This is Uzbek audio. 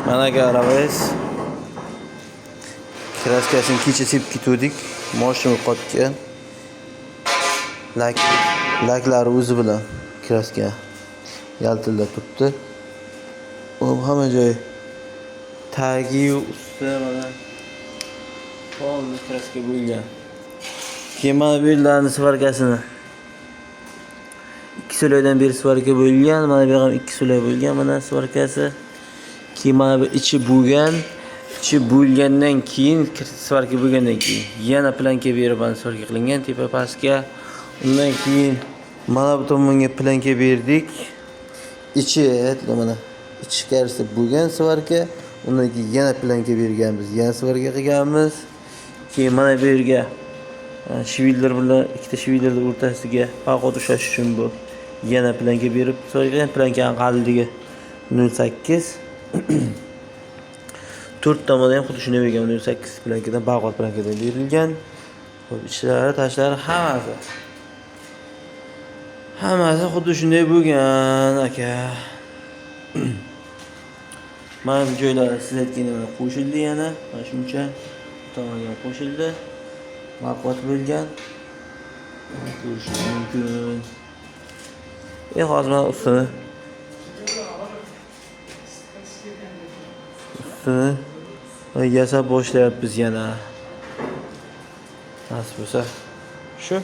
Mana aka arabangiz. Kraskasini kecha sepib ketuvdik. Moshina qotgan. Lak laklari o'zi bilan kraska yaltillab turibdi. U hamma joyi tagi usti mana polni kraska bo'lgan. Keyin mana bu yerlarni svarkasini ikki so'laydan beri svarka bo'lgan. Mana bu ham ikki so'lay bo'lgan mana svarkasi. Keyin mana bu ichi bo'lgan. Ichi bo'lgandan keyin svarka bo'lgandan keyin yana planka berib mana svarka qilingan tepa pastga. Undan keyin mana bu tomonga planka berdik. Ichi mana ichkarisi bo'lgan svarka. Undan keyin yana planka berganmiz, yana svarka qilganmiz. Keyin mana bu yerga швеллер bilan ikkita швеллер ning o'rtasiga baquvvat ushlash uchun bu yana planka berib svarka qilgan. Plankani qalinligi 0.8. To'rt tomonda ham xuddi shunday bergan 0.8 plankadan, baquvvat plankadan berilgan. Xo'p, ichlari, tashlari hammasi. Hammasi xuddi shunday bo'lgan aka. Mana bu joylari siz aytgandek mana qo'shildi yana, mana shuncha bu tomonga ham qo'shildi. Baquvvat bo'lgan. Ko'rishingiz mumkin. Hozir mana ustini yasab boshlayapmiz yana. Nasib bo'lsa. Shu.